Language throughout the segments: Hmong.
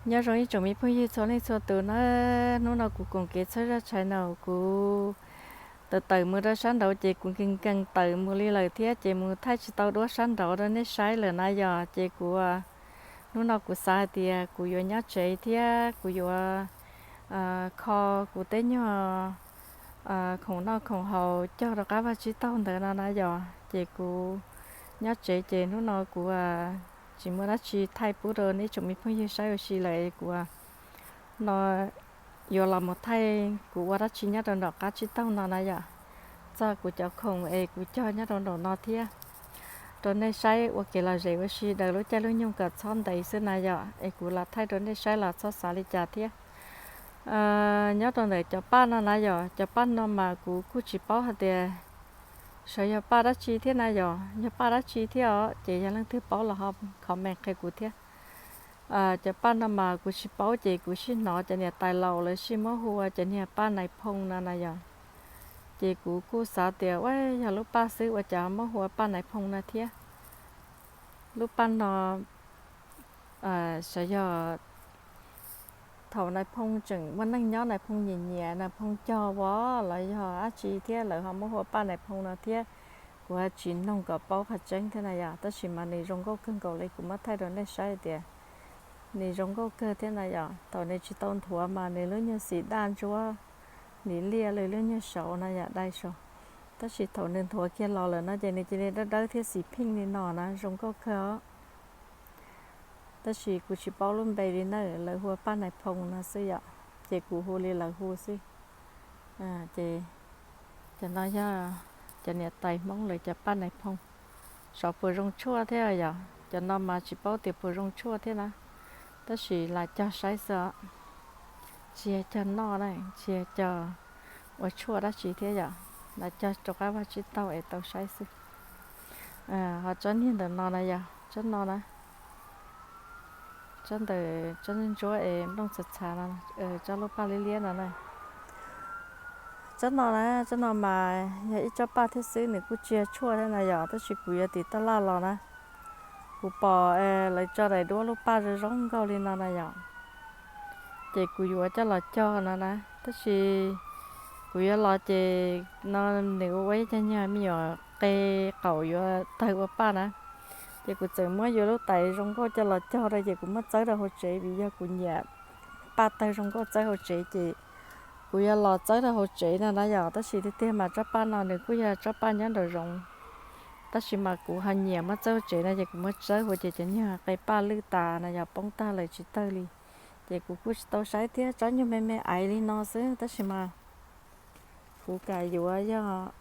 Nyob zoo ib tsoom me phooj ywg txhua leej txhua tus na, hnub no kuv koom kev txhawb zaj tshais no kuv tawm tawm mus rau sab nraud ces kuv nkees nkees tawm mus li lawm thiab ces mus thaij tsis tau duab sab nraud rau nej saib lawm na yom. Ces kuv, hnub no kuv xav hais tias kuv yuav nyob tsev thiab kuv yuav kho kuv tej nyuag khoom noj khoom haus cog rau qab vaj tsib taug ntawd no na yom. Ces kuv nyob tsev ces hnub no kuv tsis muaj dab tsi thaij pub rau nej tsoom me phooj ywg saib ua si lawm es kuv no yuav los mus thaij kuv ua dab tsi nyob rau nram qab tsib taug no na yom. Txog kuv cov khoom es kuv cog nyob rau nraum no thiab rau nej saib ua kev lom zem ua si daws lub caij lub nyoog kom txhob ntev xwb na yom. Es kuv los thaij rau nej saib los txhob xav li cas thiab. Nyob rau ntawm cov paj no na yom, cov paj no mas kuv kuj tsis paub hais tias xyov yog paj dab tsi thiab na yom, yog paj dab tsi thiab os ces yog leej twg paub los ho comment qhia kuv thiab. Cov paj no mas kuv tsis paub ces kuv sib hnov cov niam tais laus lawv sib muab hu ua cov niag paj nais phoo no na yom. Ces kuv kuj xav tias ua yog lub paj xwb ua cas muab hu ua paj nais phoo no thiab. Lub paj no xyov yog thaum nais phoo tseem muaj neej nyob nais phoo nyiam nyiam nais phoo cog vov los yog dab tsi thiab lawv ho muab hu ua paj nais phoo no thiab. Kuv ho tsis noog kom paub qhov tseeb thiab na yom, tab sis mas nws zoo nkauj kawg nkaus li, kuv muab thaij rau nej saib tias nws zoo nkauj kawg thiab na yom. Thaum nws tsis tau nthuav mas nws lub nyuag xim daj ntsuab, nws liaj li lub nyuag saud na yom, dai saud. Tab sis thaum nws nthuav kiag los lawm no ces nws cia li dawb dawb thiab xim pheej li no na, zoo nkauj kawg os. Tab sis kuv tsis paub lub npe li na, lawv hu ua paj nais phoo no xwb yom, ces kuv hu li lawv hu xwb. Ces cov no yog cov niam tais Hmoob lawv cov paj nais phoo, xyov puas zoo tshuaj thiab yom. Cov no mas tsis paub tias puas zoo tshuaj thiab na, tab sis lam cog saib xwb os. Tsis yog cog noj na, tsis yog cog ua tshuaj dab tsi thiab yom, lam cog rau qab vaj tsib taug es tau saib xwb. Ho tsob niag ntawm no na yom, tsob no na, tsob ntawm tsob ntsuab es nplooj txhav txhav no, tsob lub paj liab liab no na. Tsob no na, tsob no mas yog ib tsob paj thiab xwb, nws kuj tsis yog tshuaj thiab na yom, tab sis kuv yuav tim taj laj los na, kuv pom lawv tso daim duab lub paj zoo zoo nkauj li no na yom. Ces kuv yuav coj los cog no na, tab sis kuv yuav los ces no nws ua ua ib co nyuag me nyuam qe qaum yuav tawg ua paj na. Ces kuv txawm muab yuav lub tais zoo nkauj coj los cog rau ces kuv muab txawb rau hauv tsev vim yog kuv nyiam paj tawg zoo nkauj txawb hauv tsev ces kuv yuav los txawb rau hauv tsev no na yom. Tab sis tiag tiag mas tsob paj no nws kuj yog tsob paj nyob nraum zoov, tab sis mas kuv ho nyiam muab txawb hauv tsev no ces kuv muab txawb hauv ces cov nyuag qe paj lwj tas no yog poob tag lawm tsis tawg li. Ces kuv kuj tsis tau saib thiab, tsob nyuag me me aiv li no xwb tab sis mas kuv kam yuav yog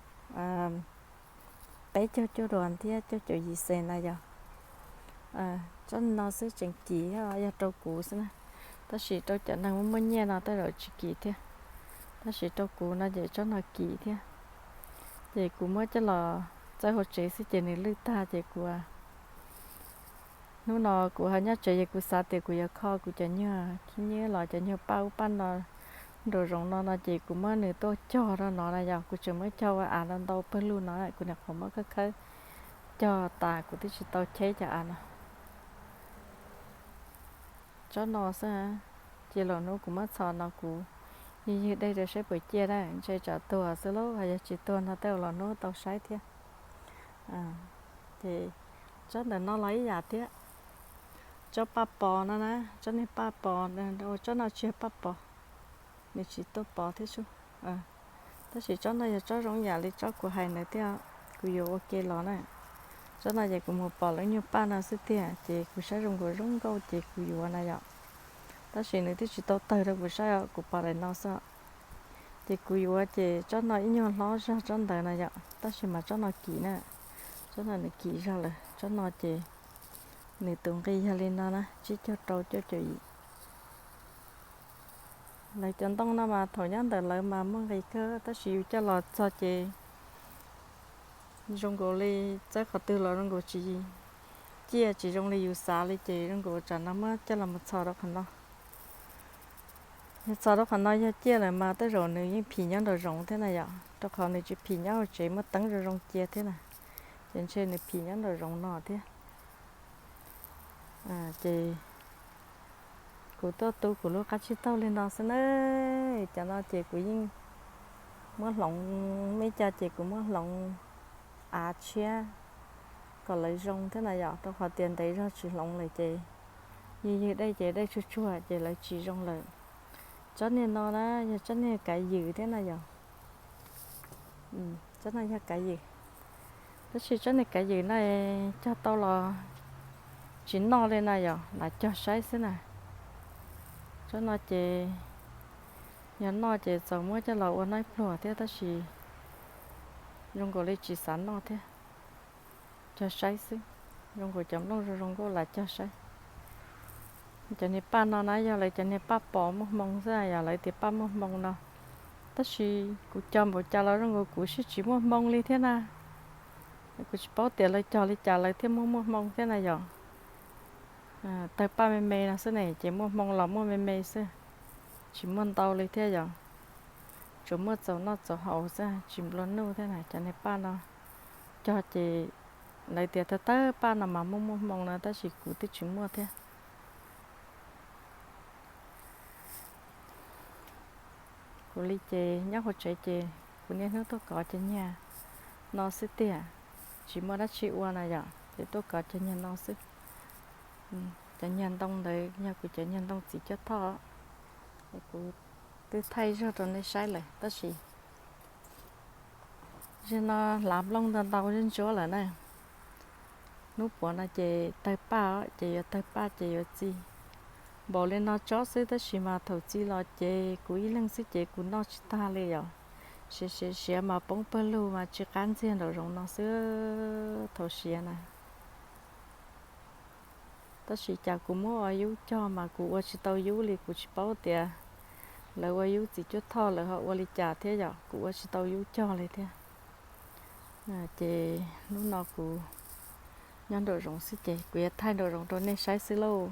peb caug cuaj duas thiab cuaj caum yim xees na yom. Tsob no xwb tseem kim, yog rau kuv xwb na, tab sis rau cov neeg muaj muaj nyiaj no tej zaum tsis kim thiab, tab sis rau kuv no ces tsob no kim thiab. Ces kuv muab coj los txawb hauv tsev xwb ces nws lwj tag ces kuv, hnub no kuv ho nyob tsev ces kuv xav tias kuv yuav kho kuv cov nyuag khib nyiab los cov nyuag paj ub paj no nraum zoov no no ces kuv muab nws tuaj cog rau no na yom. Kuv tseem muab cog ua av ntau ntau pawg lug no, kuv nyuam qhuav muab khawb khawb cog tas, kuv twb tsis tau cheb cov av no. Tsob no xwb, ces los hnub kuv muab txhos no kuv ywg ywg dej rau saib puas ciaj na, ntshe tsam tuag xwb lauj, ho yog tsis tuag no tej zaum los hnub tau saib thiab. Ces tsob ntawm no los ib yam thiab, tsob paj pos no na, tsob niag paj pos, tsob no tsis yog paj pos, nws tsis tuaj pos thiab sub. Tab sis tsob no yog tsob zoo yam li tsob kuv hais ntawd thiab, kuv yuav ua ke los na. Tsob no ces kuv mus pom lub nyuag paj no xwb tiag ces kuv saib zoo nkaus zoo nkauj ces kuv yuav na yom. Tab sis nws twb tsis tau tawg rau kuv saib os, kuv pom daim no xwb. Ces kuv yuav ces tsob no ib nyuag hlob zog tsob ntawd na yom, tab sis mas tsob no kim na, tsob no nws kim zog lawm. Tsob no ces nws tus nqi yog li no na, tsib caug rau cuaj caum yim. Lawv cov ntoo no mas thaum nyob ntawm lawv mas muaj nqis kawg tab sis yus coj los txog ces zoo nkaus li txawb qhov twg los zoo nkaus tsis ciaj, tsis zoo li yus xav li ces zoo nkaus tsam no muab coj los mus txhos rau qhov no. Yog txhos rau qhov no yog ciaj lawm mas tej zaum nws yeej phim nyob nraum zoov thiab na yom, rau qhov nws tsis phim nyob hauv tsev muaj teeb zoo zoo cia thiab na, ces ntshe nws phim nyob nraum zoov no thiab. Ces Kuv tuaj tu kuv lub qab tsib taug li no xwb na. Cov no ces kuv yeej muab hloov, me cas ces kuv muab hloov av tshiab kom lawv zoo thiab na yom, rau qhov tias ntev zog tsis hloov lawm ces ywg ywg dej ces dej tsuag tsuag ces lawv tsis zoo lawm. Tsob niag no na yog tsob niag kav ywm thiab na yom. Tsob no yog kav ywm, tab sis tsob niag kav ywm no cog tau los tsis noj li na yom, lam cog saib xwb na. Tsob no ces yog noj ces txaus muab coj los ua noj pluag thiab tab sis zoo nkaus li tsis xav noj thiab. Cog saib xwb, zoo nkaus cov nplooj zoo zoo nkauj lam cog saib. Cov niag paj no na yog lawv cov niag paj pos muaj hmoo xwb, yog lawv tias paj muaj hmoo no. Tab sis kuv cog npaum cas los zoo nkaus kuv sib tsis muaj hmoo li thiab na. Kuv tsis paub tias lawv cog li cas lawv thiaj muaj muaj hmoo thiab na yom. Tawg paj me me no xwb ne ces muaj hmoo los muaj me me xwb, tsis muaj ntau li thiab yom. Tsuas muaj txaus noj txaus haus xwb tsis nplua nuj thiab na. Cov niag paj no cog ces lawv tias tawg tawg paj no mas muaj muaj hmoo no tab sis kuv twb tsis muaj thiab. Kuv li ces nyob hauv tsev ces kuv niaj hnub tuaj kov cov nyuag no xwb tiag, tsis muaj dab tsi ua na yom, ces tuaj kov cov nyuag no xwb. Cov nyuag ntoo ntawd yog kuv cov nyuag ntoo txiv cuab thoj, kuv twb thaij zog rau nej saib lawm tab sis zaum no hlav nplooj ntau ntau ntsuab ntsuab lawm na. Hnub puav no ces tawg paj ces yuav tawg paj ces yuav txi npaum li no tsob xwb tab sis mas thaum txi los ces kuv ib leeg xwb ces kuv noj tsis tag li yom. Siav siav siav mas poob pawg lug mas tsis qab ntxiag nraum zoov no xwb thaum siav na. Tab sis cas kuv muab ua yub cog mas kuv ua tsis tau yub li, kuv tsis paub tias lawv ua yub txiv cuab thoj lawv ho ua li cas thiab yom, kuv ua tsis tau yub cog li thiab. Ces hnub no kuv nyob nraum zoov xwb ces kuv yuav thaij nraum zoov rau nej saib xwb lauj.